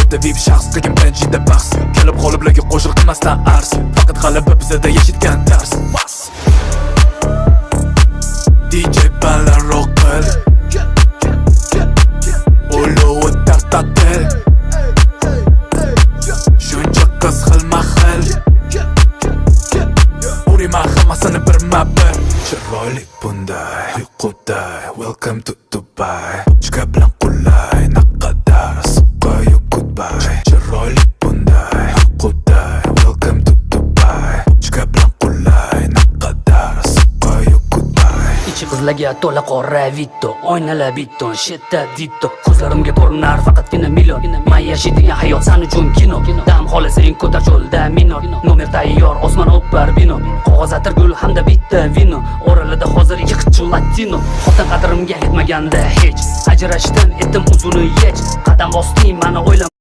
Hayotda VIP shaxs, qilgin Benjida bahs. Kelib g'oliblarga qo'shil, qilmasdan arz. Faqat g'alaba bizada yashitgan dars. Mas DJ, balandroq qil. Ulovi tartatil. Shuncha qiz xilma xil. Uriyman hammasini birma bir. Chiroyli bunday uyquday. Welcome to Dubai. Chika bilan qulay. Naqadar suqqa-yu goodbye. Chiroyli bunday uyquday. Welcome to Dubai. Chika bilan qulay. Naqadar suqqa-yu goodbye. Ichi qizlarga to'la qora Vito. Oynalar beton, shetta ditto. Ko'zlarimga ko'rinar faqatgina million. Man yashaydigan hayot san uchun kino. Dam xohlasang, ko'tar cho'lda minor. Nomer tayyor, osmon o'par bino. Qog'oz, atirgul hamda bitta vino. Oralarda hozir ikki qichchu latino. Xotin qadrimga yetmaganda hech. Ajrashdim, etim uzuni yech. Qadam bosding, mani o'ylama.